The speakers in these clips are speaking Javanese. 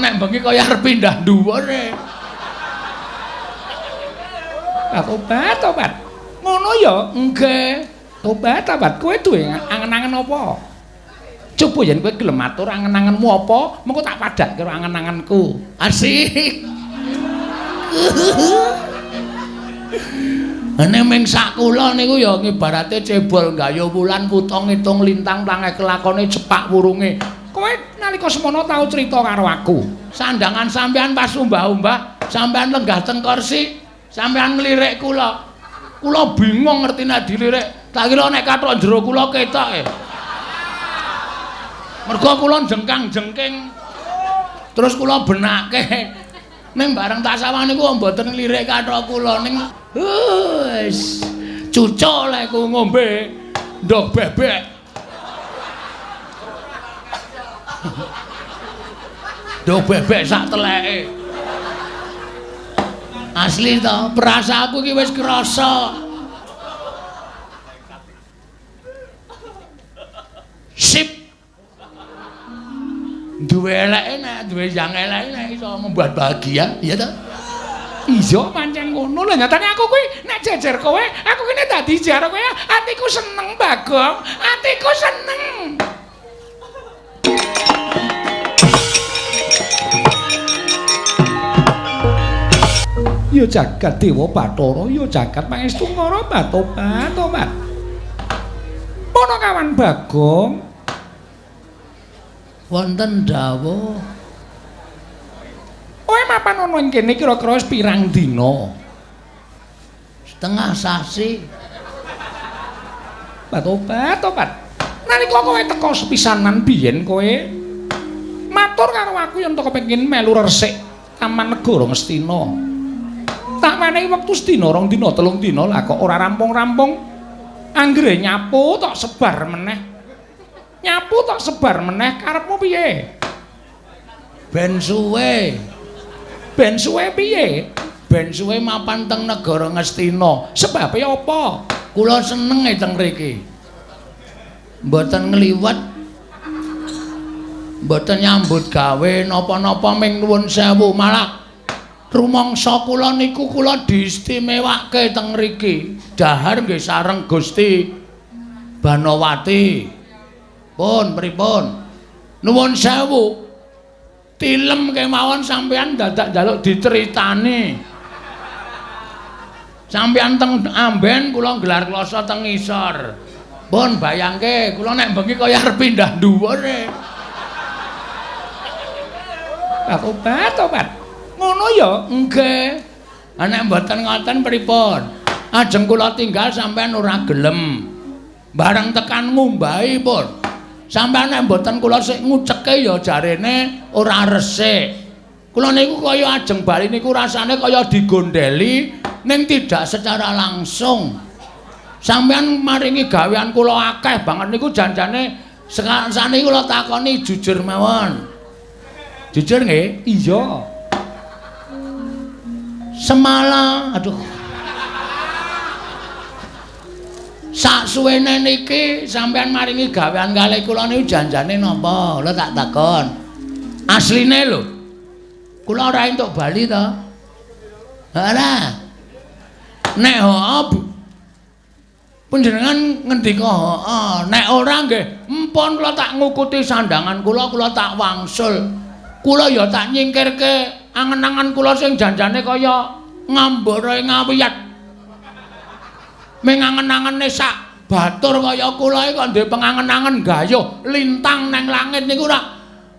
Nek bengi kaya arep pindah dhuwure. Tobat, tobat. Ngono ya? Nggih. Tobat, tobat. Kowe duwe angen-angen apa? Coba yen kowe gelem matur angen-angenmu apa, mengko tak padhakke karo angen-angenku. Asik. Ene ming sak kula niku ya ngibarate cebol gayuh wulan kutha ngitung lintang plange kelakone cepak wurunge. Kowe nalika semono tau crita karo aku. Sandangan sampean pas umbah-umbah, sampean lenggah teng kursi, sampean nglirik kula. Kula bingung ngerti nek dilirik. Tak kira nek kathok jero kula ketok e. Mergo kula jengkang-jengking. Terus kula benake. Ning bareng tak sawang niku mboten nglirik kathok kula ning wis cucuk lek ku ngombe ndog bebek. Ndog bebek sak teleke. Asli to, perasaanku iki wis krasa. Sip. Duwe eleke nek duwe yang eleke nek iso membuat bahagia, iya to? Iya pancen ngono lho, nyatane aku kuwi nek jejer kowe, aku kene dadi jar kowe, atiku seneng Bagong, atiku seneng. Ya jagat Dewa Bathara, ya jagat Pangestu Ngara Batobat, tobat. Ponokawan Bagong, wonten dawuh. Kowe mapan ana ing kene kira-kira wis pirang dina? Setengah sasi. Tobat, tobat. Nalika kowe teka sepisanan biyen kowe matur karo aku yen to kepengin melu resik Taman Negara Ngastina. Tak menehi wektu sedina, rong dina, telung dina lah kok ora rampung-rampung. Anggere nyapu tok sebar meneh. Nyapu tok sebar meneh karepmu piye? Ben suwe. Ben suwe piye? Ben suwe mapan teng negara Ngastina. Sebabe apa? Kula seneng e teng mriki. Mboten ngliwet. Mboten nyambut gawe napa-napa ming nuwun sewu, malah rumangsa kula niku kula diistimewake teng mriki. Dahar nggih sareng Gusti Banowati. Pun pripun? Nuwun sewu. Tilem kemawon sampean dadak njaluk diceritani. Sampean teng amben kula nggelar kloso teng ngisor. Pun bayangke kula nek bengi kaya arep pindah dhuwure. Tobat, tobat. Ngono ya? Nggih. Nek mboten ngoten pripun? Ajeng kula tinggal sampean ora gelem. Bareng tekan ngumbahi pun. Sampeyan nek mboten kula sik nguceke ya jarene ora resik. Kula niku kaya ajeng bali niku rasane kaya digondeli ning tidak secara langsung. Sampeyan maringi gawean kula akeh banget niku janjane saniki kula takoni jujur mawon. Jujur nggih? Iya. Semalam, aduh. Sak suwene niki sampeyan maringi gawean kalih kula niku janjane napa? Kula tak takon. Asline lho. Kula ora entuk bali to. Ora. Nek heeh panjenengan ngendika heeh, nek ora nggih empun kula tak ngukuti sandangan kula, kula tak wangsul. Kula ya tak nyingkirke angen-angen kula sing janjane kaya ngambara ngawiyat. Ming angen-angene sak batur kaya kula iki kok duwe pengangen-angen gayuh lintang nang langit niku ora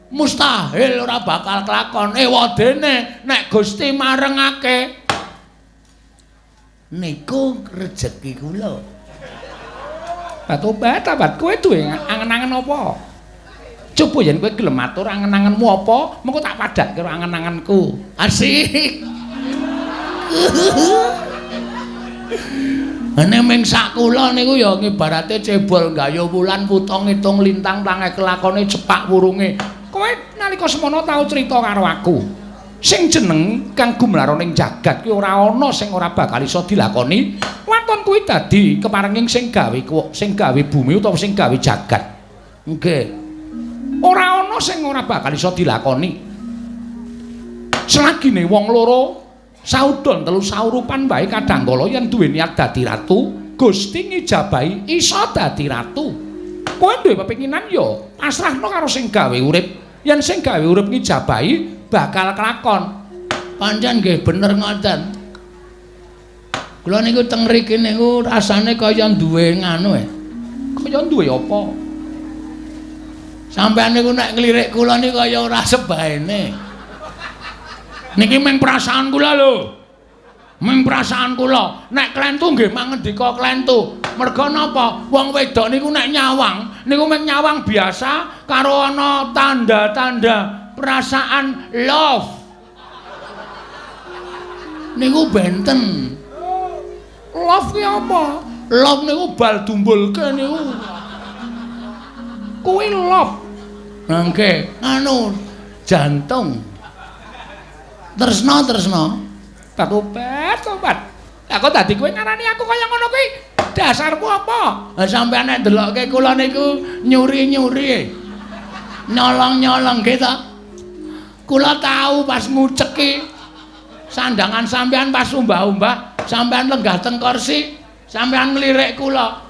mustahil, ora bakal kelakon. Ewadene nek Gusti marengake niku rejeki kula. Tobat, tobat. Kowe duwe angen-angen apa? Coba yen kowe gelem matur angen-angenmu apa, mengko tak padhakke karo angen-angenku. Asik. Ene ming sak kula niku ya ngibarate cebol gayuh wulan kutha ngitung lintang plange kelakone cepak wurunge. Kowe nalika semono tau crita karo aku. Sing jeneng kang gumlara ning jagat kuwi ora ana sing ora bakal iso dilakoni. Waton kuwi dadi keparenging sing gawe sing gawe bumi utawa sing gawe jagat. Nggih. Ora ana sing ora bakal iso dilakoni. Selagine wong loro saudon telu saurupan wae kadangkala yen duwe niat dadi ratu, Gusti ngijabahi iso dadi ratu. Kowe duwe pepinginan ya pasrahno karo sing gawe urip. Yen sing gawe urip ngijabahi bakal kelakon. Pancen nggih bener ngoten. Kula niku teng mriki niku rasane kaya duwe nganu e. Kaya duwe apa? Sampeyan niku nek nglirik kula niku kaya ora sebaene. Niki mung perasaan kula lho. Mung perasaan kula. Nek klentu nggih mangendika klentu. Merga napa? Wong wedok niku nek nyawang niku mung nyawang biasa karo ana tanda-tanda perasaan love. Niku benten. Love ki apa? Love niku bal dumbulke niku. Kuwi love. Nggih, anu jantung. Tresna tresna. Tobat, tobat. Lah kok dadi kowe ngarani aku kaya ngono kuwi? Dasarmu apa? Lah sampeyan nek ndelokke kula niku nyuri-nyuri. Nyolong-nyolong nggih ta? Kula tau pas nguceki sandangan sampeyan pas umbah-umbah, sampeyan lenggah teng kursi, sampeyan nglirik kula.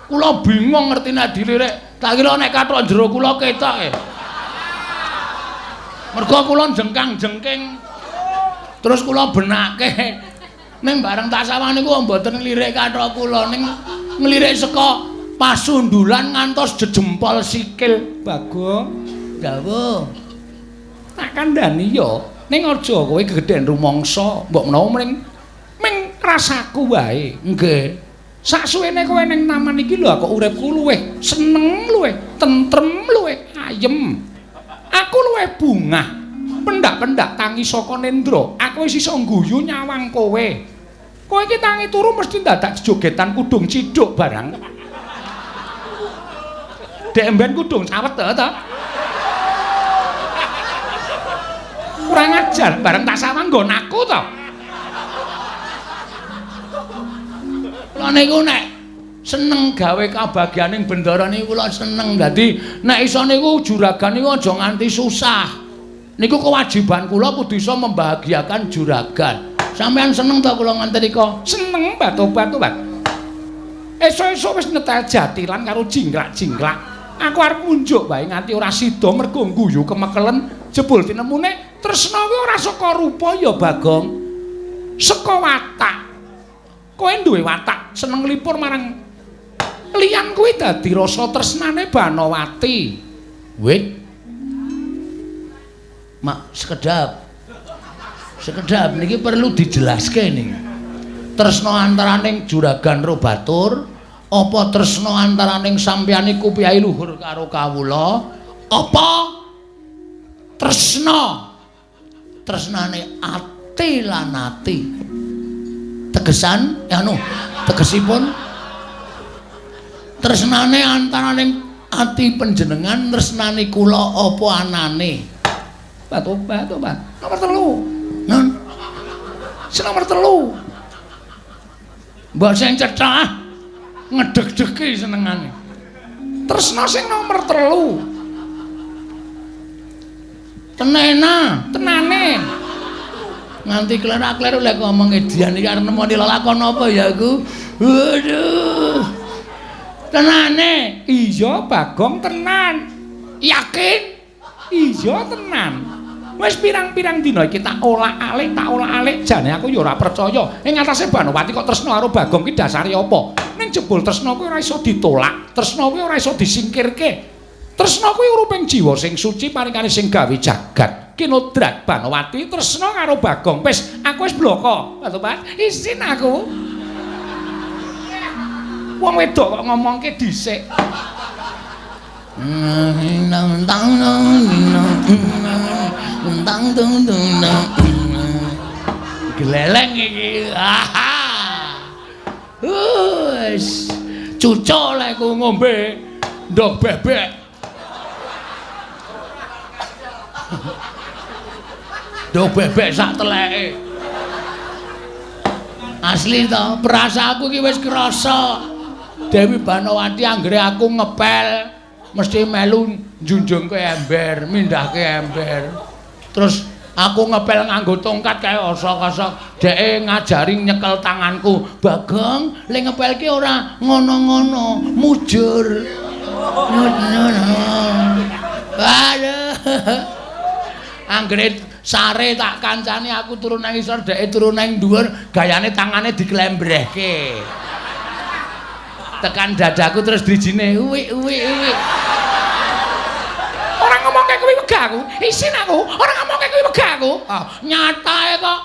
Kula bingung ngerti nek dilirik. Tak kira nek kathok jero kula ketok e. Mergo kula jengkang-jengking. Terus kula benake. Ning bareng tak sawang niku mboten nglirik kathok kula, ning nglirik saka pasundulan ngantos jejempol sikil. Bagong, dawuh. Tak kandhani ya, ning aja kowe gegedhen rumangsa, mbok menawa mring ming rasaku wae. Nggih. Saksuwene kowe ning taman iki lho kok uripku luwih seneng, luwih tentrem, luwih ayem. Aku luwih bungah. Pendak-pendak tangi saka nendra, aku wis iso ngguyu nyawang kowe. Kowe iki tangi turu mesti dadak jogetan kudung ciduk barang. Dek emben kudung cawet ta? Kurang ajar, bareng tak sawang nggon aku to. Kula niku nek seneng gawe kabagyaning bendara niku kula seneng. Dadi nek iso niku juragan niku aja nganti susah. Niku kewajiban kula kudu iso membahagiakan juragan. Sampeyan seneng ta kula nganti nika? Seneng batu-batu, Pak. Esuk-esuk wis nyetel jatilan karo jingklak-jingklak. Aku arep ngunjuk wae nganti ora sida mergo ngguyu kemekelen jebul tinemune tresna kuwi ora saka rupa ya Bagong. Saka watak. Kowe duwe watak seneng nglipur marang liyan kuwi dadi rasa tresnane Banowati. Wit. Mak sekedap. Sekedap niki perlu dijelaske niki. Tresna antaraning juragan ro batur, apa tresna antaraning sampeyan iku piyai luhur karo kawula, apa tresna tresnane ati lan ati. Tegesan anu tegesipun tresnane antaraning ati panjenengan tresnane kula apa anane? Batu batu. Nomor 3. Non. Sing nomor 3. Mbok sing cethah ngedeg-degi senengane. Tresna sing nomor 3. Tenena, tenane. Nganti klerak-kleru lek ngomong edian iki arep nemoni lelakon apa ya aku. Waduh. Tenane. Iya Bagong tenan. Yakin? Iya tenan. Wis pirang-pirang dina iki tak olak-alik jane aku ya ora percaya. Ing atase Banowati kok tresna karo Bagong ki dasare apa? Ning jebul tresna kuwi ora iso ditolak, tresna kuwi ora iso disingkirke. Tresna kuwi uruping jiwa sing suci paringane sing gawe jagat. Kinodrat Banowati tresna karo Bagong. Wis aku wis bloko. Batobat, isin aku. Wong wedok kok ngomongke dhisik. Geleleng iki. Wis cucuk lek ku ngombe ndog bebek. Ndog bebek sak teleke. Asli to, perasaanku iki wis krasa. Dewi Banowati anggere aku ngepel mesti melu njunjungke ember, mindhahke ember. Terus Aku ngepel nganggo tongkat kae osok-osok. Dheke ngajari nyekel tanganku. Bagong, le ngepel ki ora ngono-ngono, mujur. Aduh. Anggere sare tak kancani aku turu nang isor, dheke turu nang dhuwur, gayane tangane diklembrehke. Tekan dadaku terus drijine uwi uwi uwi. Ora ngomongke kuwi wegah aku. Isin aku. Ora ngomongke kuwi wegah aku. Ah, nyatae kok.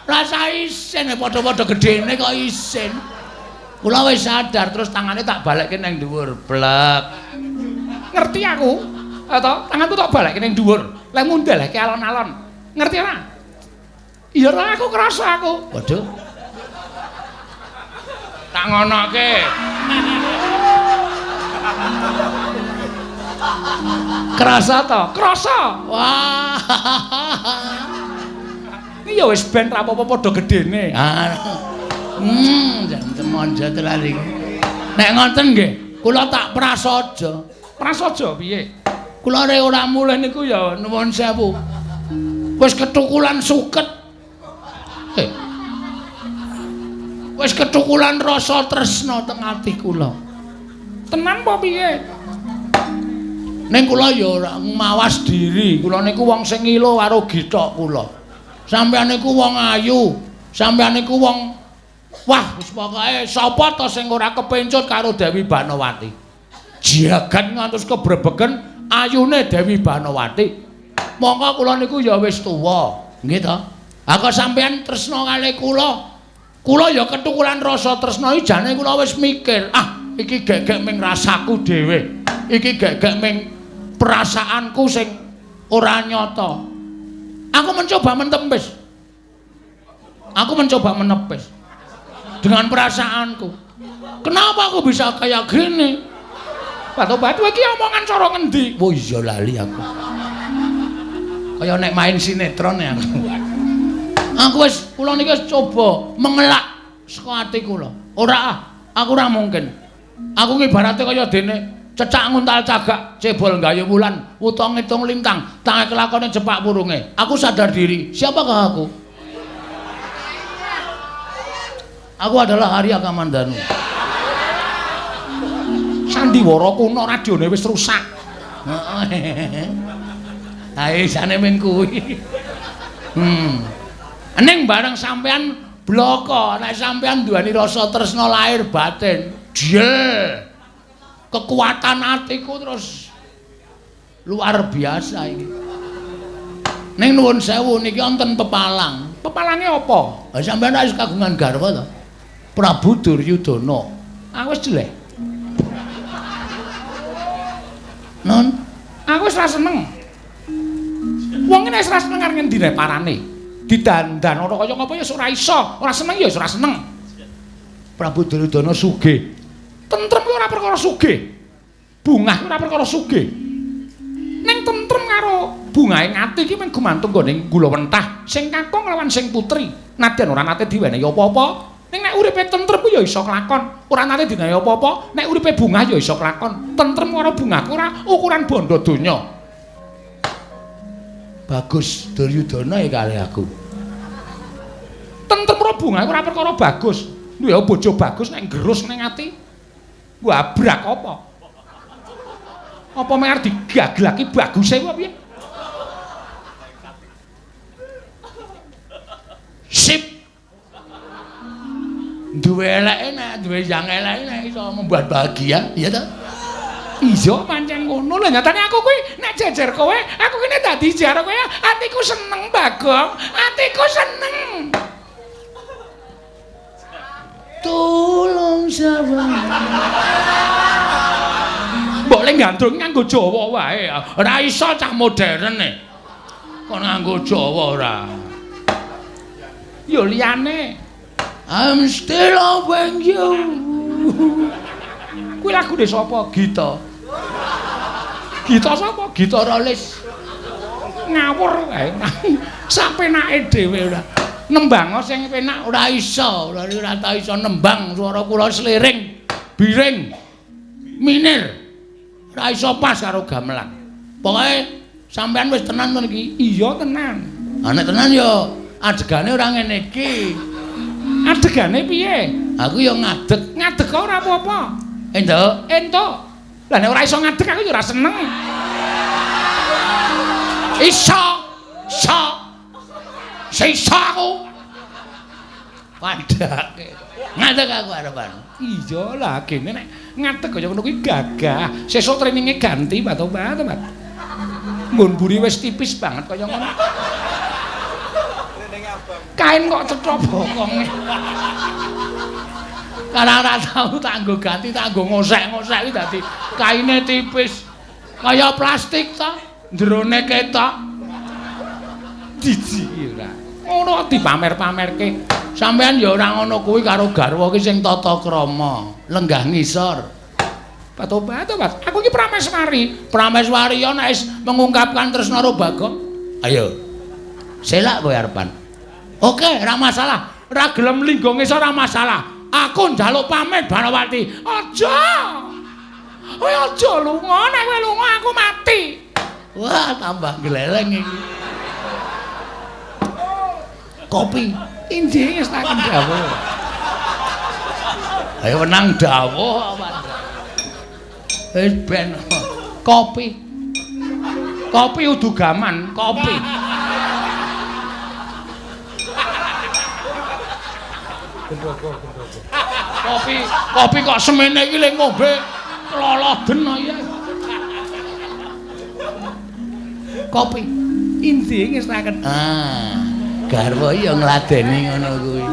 Rasa isin padha-padha gedene kok isin. Kula wis sadar terus tangane tak balekke nang dhuwur. Blek. Ngerti aku. To, tanganku tak balekke nang dhuwur. Lah ngundelake alon-alon. Ngerti ora? Iya ora aku krasa aku. Waduh. Tak ngonoke. Krasa to? Krasa. Wah. Iki ya wis ben ra apa-apa padha gedene. Jan temonjo tenan iki. Nek ngoten nggih, kula tak prasaja. Prasaja piye? Kula re ora mulih niku ya nuwun sewu. Wis ketukulan suket. Wis ketukulan rasa tresna teng ati kula. Tenan apa piye? Ning kula ya ora mawas diri. Kula niku wong sing ngilo karo githok kula. Sampeyan niku wong ayu, sampeyan niku wong wah wis pokoke sapa to sing ora kepencut karo Dewi Banowati. Jagat ngantos kebrebegen ayune Dewi Banowati. Mongko kula niku ya wis tuwa, nggih to? Ha kok sampeyan tresna kalih kula? Kula ya ketukulan rasa tresna iki jane kula wis mikir, ah iki gegek ming rasaku dhewe. Iki gegek ming perasaanku sing ora nyata. Aku mencoba mentempis. Aku mencoba menepis dengan perasaanku. Kenapa aku bisa kayak gini? Batu-batu iki omongan cara ngendi? Oh iya lali aku. Kaya nek main sinetron ya aku. Aku wis kula niki wis coba mengelak saka ati kula. Ora ah, aku ora mungkin. Aku ngibarate kaya dene cecak nguntal cagak, cebol gayu wulan, wuta ngitung lintang, tange kelakone cepak purunge. Aku sadar diri. Siapakah aku? Aku adalah Arya Kamandanu. Sandiwara kuno radione wis rusak. Heeh. Ha isane ming kuwi. Ning bareng sampean bloko, nek sampean duweni rasa tresna lahir batin, jel. Kekuatan atiku terus luar biasa iki. Ning nuwun sewu niki wonten pepalang. Pepalange apa? Ha sampean wis kagungan garwa to? Prabu Duryudana. Aku wis jelek. Non, aku wis ra seneng. Wong nek wis ra seneng arep ngendi parane? Didandan ora kaya ngapa ya ora iso, ora seneng ya ora seneng. Prabu Duryudana sugih. Tentrem kuwi ora perkara sugih. Bungah kuwi ora perkara sugih. Ning tentrem karo bungahe ati iki mung gumantung nggone gula wentah sing kakung lawan sing putri. Nadyan ora nate diwenehi apa-apa, ning nek uripe tentrem kuwi ya iso kelakon. Ora nate diwenehi apa-apa, nek uripe bungah ya iso kelakon. Tentrem karo bungah ora ukuran bondo donya. Bagus Duryudana ya kalih aku. Tentrem karo bungah ora perkara bagus. Duwe bojo bagus nek nggerus ning ati. Wabrak apa? Apa meh arep digaglaki baguse kuwi piye? Sip. Duwe eleke nek duwe yang eleke nek iso membuat bahagia, iya ta? Iya pancen ngono lho, nyatane aku kuwi nek jejer kowe, aku ki nek dadi jare kowe atiku seneng Bagong, atiku seneng. Tolong sawang. Mbok le gandrung nganggo Jawa wae. Ora iso cah modern e. Kon nganggo Jawa ora. Ya liyane. I'm still loving you. Kuwi lagune sapa? Gita. Gita sapa? Gita Rolis. Ngawur wae. Sapenake dhewe ora. Nembang sing penak ora iso, ora tau iso nembang, swara kula sliring, biring, minir. Ora iso pas karo gamelan. Pokoke Sampeyan wis tenan to niki? Iya tenan. Ha nek tenan ya adegane ora ngene iki. Adegane piye? Aku ya ngadeg. Ngadeg ora apa-apa. Entuk. Entuk. Lah nek ora iso ngadeg aku ya ora seneng. Iso. Iso. Iso aku. Padake. Ngadeg aku arepan. Iya lah gene nek ngadeg kaya ngono kuwi gagah. Sesuk traininge ganti Pak Tobat, Pak. Nggon mburi wis tipis banget kaya ngono. Kain kok cetha bokonge. Karena ora tau tak nggo ganti, tak nggo ngosek-ngosek iki dadi kaine tipis. Kaya plastik ta, jerone ketok. Jijik ora. Ngono dipamer-pamerke. Sampeyan ya ora ngono kuwi karo garwa ki sing tata krama, lenggah ngisor. Pak Tobat, Pak. Aku iki Prameswari. Prameswari ya nek wis mengungkapkan tresna karo Bagong. Ayo. Selak kowe arepan. Oke, ora masalah. Ora gelem linggo ngisor ora masalah. Aku njaluk pamit Banowati. Aja. Kowe aja lunga, nek kowe lunga aku mati. Wah, tambah gleleng iki. Kopi. Inggih ngestaken dawuh. Ayo menang dawuh apa. Wis ben kopi. Kopi udu gaman, kopi. Kopi, kopi kok semene iki le ngombe kloloden ya. Kopi. Inggih ngestaken. Ah, garwa ya ngladeni ngono kuwi.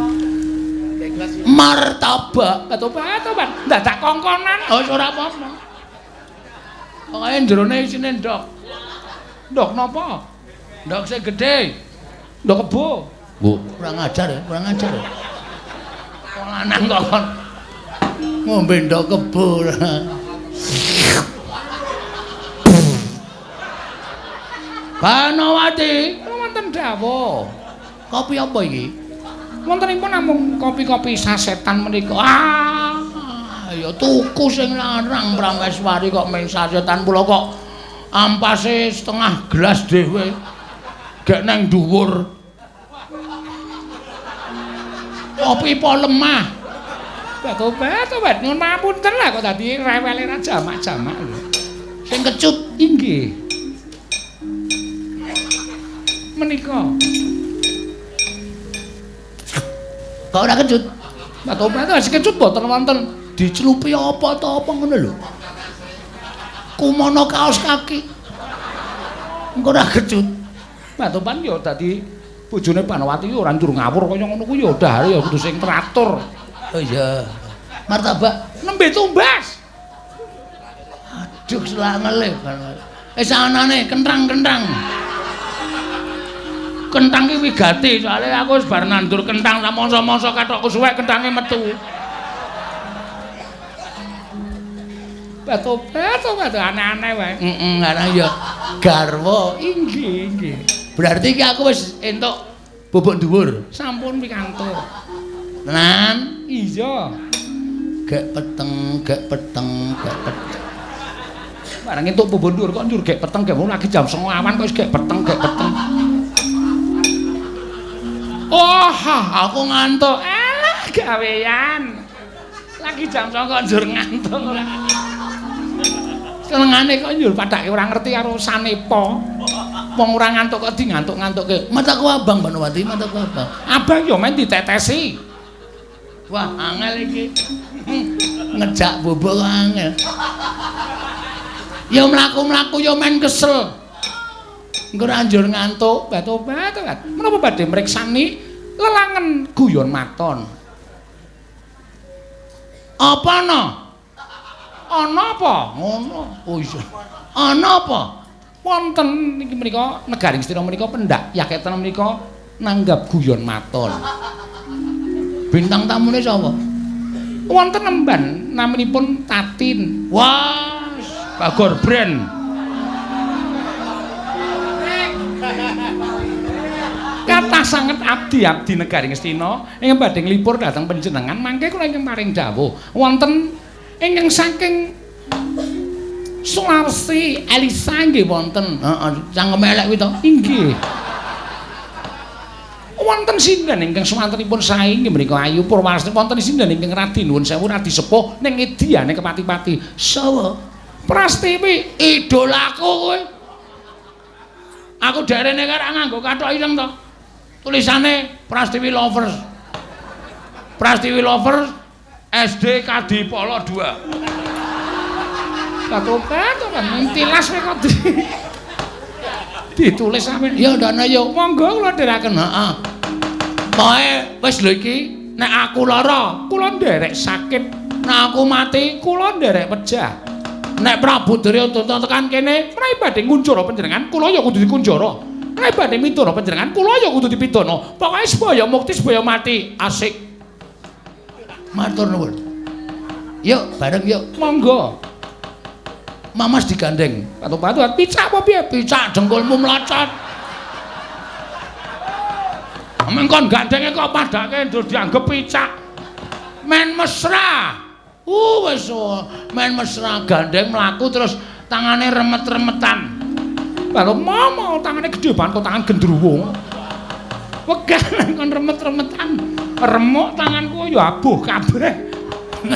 Martabak, Tobat, dadak kongkonan. Oh, ora apa-apa. Pokoke jerone isine ndok. Ndok napa? Ndok sing gedhe. Ndok kebo. Bu, kurang ajar ya, kurang ajar ya. Wong lanang kok kon ngombe ndok kebo. Banowati, wonten dawuh. Kopi apa iki? Wontenipun namung kopi-kopi sasetan menika. Ah, ya tuku sing larang Prameswari kok mung sasetan pula kok ampase setengah gelas dhewe. Gek nang dhuwur. Kopi po lemah. Tobat, tobat, nyuwun pangapunten lah kok dadi rewele ra jamak-jamak lho. Sing kecut inggih. Menika. Kok ora kecut? Tobat, sing kecut mboten wonten. Dicelupi apa ta apa ngono lho. Kumono kaos kaki. Engko ora kecut. Tobat ya dadi bojone Banowati ora njur ngawur kaya ngono kuwi ya dahare ya kudu sing teratur. Oh iya. Martabak nembe tumbas. Aduh selangele. Wis anane kenthang-kenthang. Kenthang ki wigati soalé aku wis bar nandur kenthang samangsa-mangsa kathokku suwek kenthange metu. Tobat, tobat aneh-aneh wae. Heeh, karena ya garwa. Inggih, inggih. Berarti iki aku wis entuk bubuk dhuwur. Sampun pikantuk. Tenan? Iya. Gek peteng, gek peteng, gek peteng. Bareng entuk bubuk dhuwur kok njur gek peteng, gek lagi jam 09.00 awan kok wis gek peteng, gek peteng. Oh, aku ngantuk. Alah, gawean. Lagi jam 09.00 kok njur ngantuk ora. Senengane kok njur padake ora ngerti karo sanepa. Wong ora ngantuk kok di ngantuk-ngantukke. Mataku abang Banowati, mataku abang. Abang ya men ditetesi. Wah, angel iki. Ngejak bubuk kok angel. Ya mlaku-mlaku ya men kesel. Engko ora njur ngantuk, Tobat, tobat. Menapa badhe mriksani lelangen guyon maton? Apa ana? Ana apa? Ngono. Oh iya. Ana apa? Wonten niki menika negari Ngastina menika pendak yaketan menika nanggap guyon maton. Bintang tamune sapa? Wonten nemban naminipun Tatin. Wah, Bagor Brand. Kathah sanget abdi-abdi negari Ngastina ingkang badhe nglipur dhateng panjenengan mangke kula ingkang paring dawuh wonten ingkang saking Sulawesi Elisa nggih wonten. Heeh, cangkeme elek kuwi to? Inggih. Wonten sinden ingkang swantenipun sae inggih menika Ayu Purwalasri, wonten sinden ingkang radi nuwun sewu radi sepuh ning ediyane kepati-pati. Sawa? Prastiwi idolaku kowe. Aku derene karo nganggo kathok ireng to. Tulisane Prastiwi Lovers. Prastiwi Lovers SD Kadipolo 2. Katopat tilas kowe kok ditulis sampeyan. Ya ndane yo monggo kula dherekaken. Heeh. Pokoke wis lho iki, nek aku lara kula nderek sakit, nek aku mati kula nderek pejah. Nek Prabu Duryudana tekan kene, menawi badhe ngunjara panjenengan kula ya kudu dikunjara. Menawi badhe midana panjenengan kula ya kudu dipidana. Pokoke sebaya mukti sebaya mati. Asik. Matur nuwun. Yuk bareng yuk. Monggo. Mamas digandeng. Patu-patu picak apa piye? Picak dengkulmu mlocot. Mengkon gandenge kok padake ndur dianggep picak. Men mesra. Wis men mesra gandeng mlaku terus tangane remet-remetan. Baru momo tangane gedhe banget kok tangan gendruwo. Wegah kon remet-remetan. Remuk tanganku ya abuh kabeh.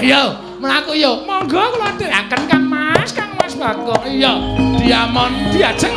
Yo, mlaku yo. Monggo kula ndherekaken Kang Mas, Kang Mas Bagong. Iya, Diamond diajeng.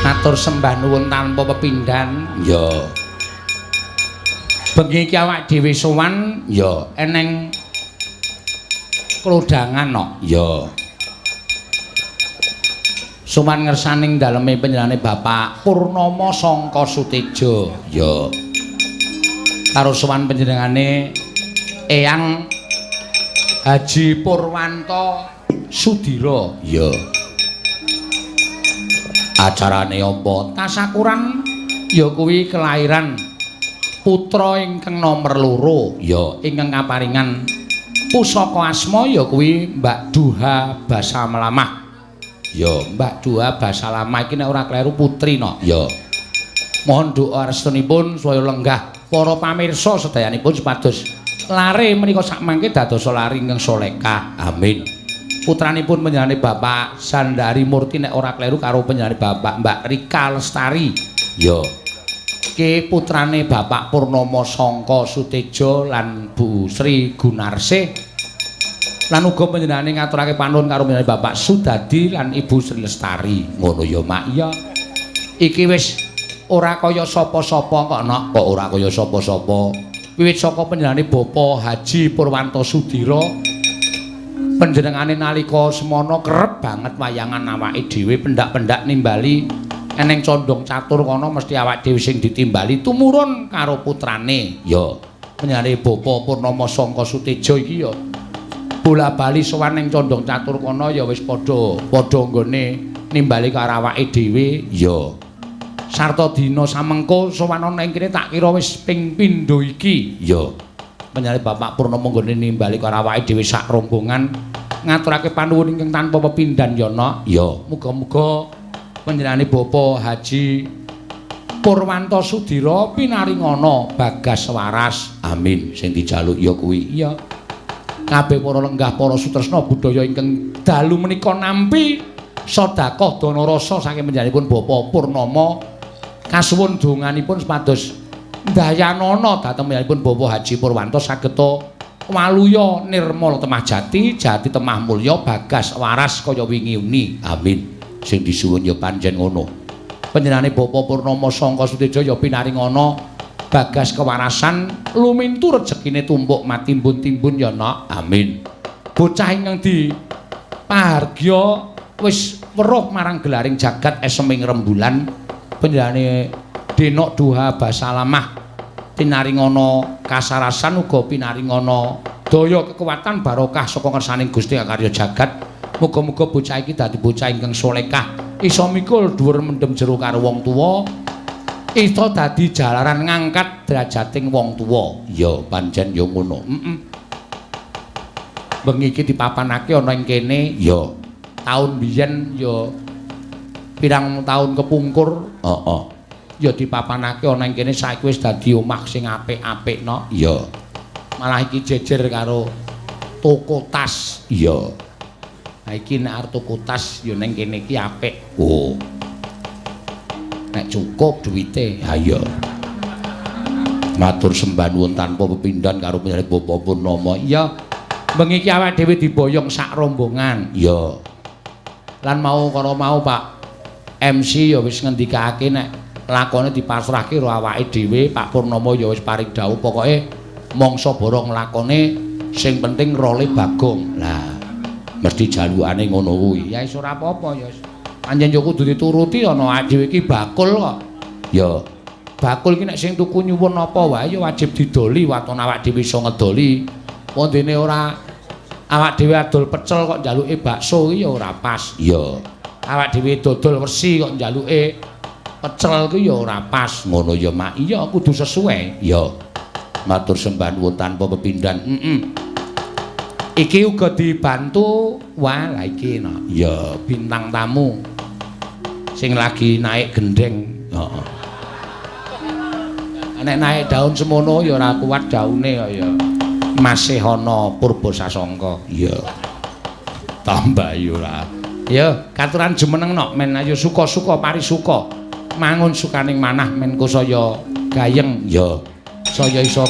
Matur sembah nuwun tanpa pepindhan. Ya. Bengi iki awak dhewe sowan ya eneng klodhangan no. Ya. Sowan ngersaning daleme panjenengane Bapak Purnomo Sangka Sutejo. Ya. Karo sowan panjenengane Eyang Haji Purwanto Sudira. Ya. Acarane apa? Tasakuran ya kuwi kelahiran putra ingkang nomer 2 ya ingkang kaparingan pusaka asma ya kuwi Mbak Duha Basalamah. Ya, Mbak Duha Basalamah iki nek ora kleru putri no. Ya. Mohon doa restunipun supaya lenggah para pamirsa sedayanipun supados lare menika sakmangke dadosa lare ingkang salehah. Amin. Putranipun panjenengane Bapak Sandari Murti nek ora kleru karo panjenengane Bapak Mbak Rika Lestari. Ya. Ki putrane Bapak Purnomo Sangka Sutejo lan Bu Sri Gunarsih. Lan uga panjenengane ngaturake panuwun karo panjenengane Bapak Sudadi lan Ibu Sri Lestari. Ngono ya, Mak. Iya. Iki wis ora kaya sapa-sapa kok, Nok. Kok ora kaya sapa-sapa. Wiwit saka panjenengane Bapak Haji Purwanto Sudira, panjenengane nalika semana kerep banget wayangan awake dhewe pendak-pendak nimbali eneng condong catur kono mesti awake dhewe sing ditimbali tumurun karo putrane. Ya, panjenengane Bapak Purnomo Sangka Sutejo iki ya bola-bali sowan ning condong catur kono ya wis padha padha nggone nimbali karo awake dhewe. Ya. Sarta dina samengko sowan ana ing kene tak kira wis ping pindho iki. Ya. Panjenengane Bapak Purnomo nggone nimbali karo awake dhewe sak rombongan ngaturake panuwun ingkang tanpa pepindhan ya, Nok. Ya, muga-muga panjenengane Bapak Haji Purwanto Sudira pinaringana bagas waras. Amin. Sing dijaluk ya kuwi. Iya. Kabeh para lenggah para sutresna budaya ingkang dalu menika nampi sedekah dana rasa saking panjenenganipun Bapak Purnomo kasuwun donganipun supados dayanana dhateng panjenenganipun Bapak Haji Purwanto sageta waluya nirmala temah jati, jati temah mulya, bagas waras kaya wingi uni. Amin. Sing disuwun ya pancen ngono. Panjenengane Bapak Purnomo Sangka Sutejo ya pinaringana bagas kewarasan lumintu rejekine tumpuk matimbun-timbun ya, Nok. Amin. Bocah ingkang di pahargya wis weruh marang gelaring jagat eseming rembulan panjenengane Denok Duha Basalamah pinaringana kasarasan uga pinaringana daya kekuatan barokah saka ngersaning Gusti karya jagat. Muga-muga bocah iki dadi bocah ingkang salehah, iso mikul dhuwur mendem jero karo wong tuwa, iso dadi jalaran ngangkat derajating wong tuwa. Ya pancen ya ngono. Heeh. Bengi iki dipapanake ana ing kene ya. Taun biyen ya pirang taun kepungkur, heeh. Ya dipapanake ana ing kene saiki wis dadi omah sing apik-apik, Nok. Iya. Malah iki jejer karo toko tas. Iya. Nah iki nek arep tuku tas ya ning kene iki apik. Oh. Nek cukup duwite. Ha iya. Matur sembah nuwun tanpa pepindhan karo panjenengan Bapak Purnomo. Iya. Bengi iki awake dhewe diboyong sak rombongan. Iya. Lan mau karo mau Pak MC ya wis ngendikake nek lakone dipasrahke karo awake dhewe, Pak Purnomo ya wis paring dawuh pokoke mangsa borong lakone sing penting role Bagong. Lah mesti jalukane ngono kuwi. Ya wis ora apa-apa ya wis. Pancen yo kudu dituruti ana awake dhewe iki bakul kok. Ya bakul iki nek sing tuku nyuwun apa wae ya wajib didoli waton awake dhewe iso ngedoli. Wong dene ora awak dhewe adol pecel kok njaluke bakso iki ya ora pas. Ya awak dhewe dodol wesi kok njaluke pecel ku ya ora pas. Ngono ya, Mak. Iya kudu sesuai. Ya. Matur sembah nuwun tanpa pepindhan. Heeh. Iki uga dibantu wah lah iki no. Ya bintang tamu sing lagi naik gendeng. Heeh. Nek naik daun semono ya ora kuat daune kok ya. Masih ana Purba Sasangka. Iya. Tambah ya ora. Ya, katuran jumeneng nok men ayo suka-suka parisuka. Mangun sukaning manah men saya gayeng. Ya. Saya iso